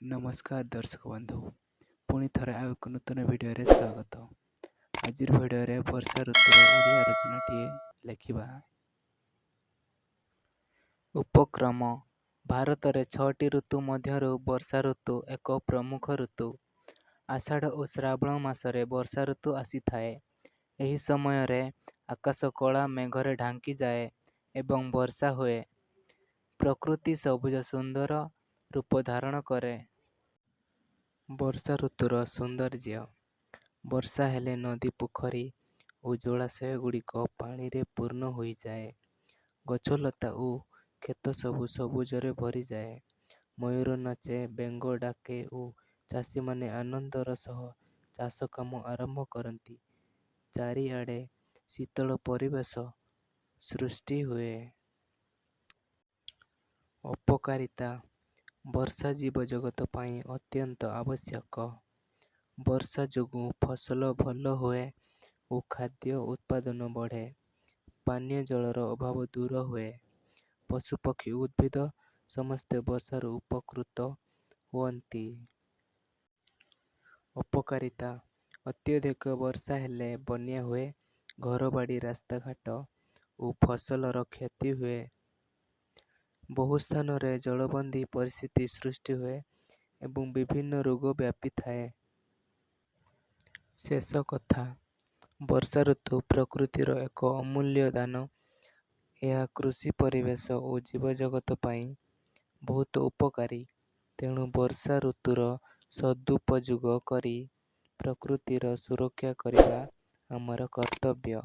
ନମସ୍କାର ଦର୍ଶକ ବନ୍ଧୁ, ପୁଣି ଥରେ ଆଉ ଏକ ନୂତନ ଭିଡ଼ିଓରେ ସ୍ୱାଗତ। ଆଜିର ଭିଡ଼ିଓରେ ବର୍ଷା ଋତୁର ଓଡ଼ିଆ ରଚନାଟିଏ ଲେଖିବା। ଉପକ୍ରମ: ଭାରତରେ ଛଅଟି ଋତୁ ମଧ୍ୟରୁ ବର୍ଷା ଋତୁ ଏକ ପ୍ରମୁଖ ଋତୁ। ଆଷାଢ଼ ଓ ଶ୍ରାବଣ ମାସରେ ବର୍ଷା ଋତୁ ଆସିଥାଏ। ଏହି ସମୟରେ ଆକାଶ କଳା ମେଘରେ ଢାଙ୍କିଯାଏ ଏବଂ ବର୍ଷା ହୁଏ। ପ୍ରକୃତି ସବୁଜ ସୁନ୍ଦର ରୂପ ଧାରଣ କରେ। ବର୍ଷା ଋତୁର ସୌନ୍ଦର୍ଯ୍ୟ: ବର୍ଷା ହେଲେ ନଦୀ, ପୋଖରୀ ଓ ଜଳାଶୟଗୁଡ଼ିକ ପାଣିରେ ପୂର୍ଣ୍ଣ ହୋଇଯାଏ। ଗଛଲତା ଓ କ୍ଷେତସବୁ ସବୁଜରେ ଭରିଯାଏ। ମୟୂର ନାଚେ, ବେଙ୍ଗ ଡାକେ ଓ ଚାଷୀମାନେ ଆନନ୍ଦର ସହ ଚାଷକାମ ଆରମ୍ଭ କରନ୍ତି। ଚାରିଆଡ଼େ ଶୀତଳ ପରିବେଶ ସୃଷ୍ଟି ହୁଏ। ଅପକାରିତା: ବର୍ଷା ଜୀବଜଗତ ପାଇଁ ଅତ୍ୟନ୍ତ ଆବଶ୍ୟକ। ବର୍ଷା ଯୋଗୁଁ ଫସଲ ଭଲ ହୁଏ ଓ ଖାଦ୍ୟ ଉତ୍ପାଦନ ବଢ଼େ। ପାନୀୟ ଜଳର ଅଭାବ ଦୂର ହୁଏ। ପଶୁପକ୍ଷୀ ଓ ଉଦ୍ଭିଦ ସମସ୍ତେ ବର୍ଷାରୁ ଉପକୃତ ହୁଅନ୍ତି। ଅପକାରିତା: ଅତ୍ୟଧିକ ବର୍ଷା ହେଲେ ବନ୍ୟା ହୁଏ, ଘରବାଡ଼ି, ରାସ୍ତାଘାଟ ଓ ଫସଲର କ୍ଷତି ହୁଏ। ବହୁ ସ୍ଥାନରେ ଜଳବନ୍ଦୀ ପରିସ୍ଥିତି ସୃଷ୍ଟି ହୁଏ ଏବଂ ବିଭିନ୍ନ ରୋଗ ବ୍ୟାପିଥାଏ। ଶେଷ କଥା: ବର୍ଷା ଋତୁ ପ୍ରକୃତିର ଏକ ଅମୂଲ୍ୟ ଦାନ। ଏହା କୃଷି, ପରିବେଶ ଓ ଜୀବଜଗତ ପାଇଁ ବହୁତ ଉପକାରୀ। ତେଣୁ ବର୍ଷା ଋତୁର ସଦୁପଯୋଗ କରି ପ୍ରକୃତିର ସୁରକ୍ଷା କରିବା ଆମର କର୍ତ୍ତବ୍ୟ।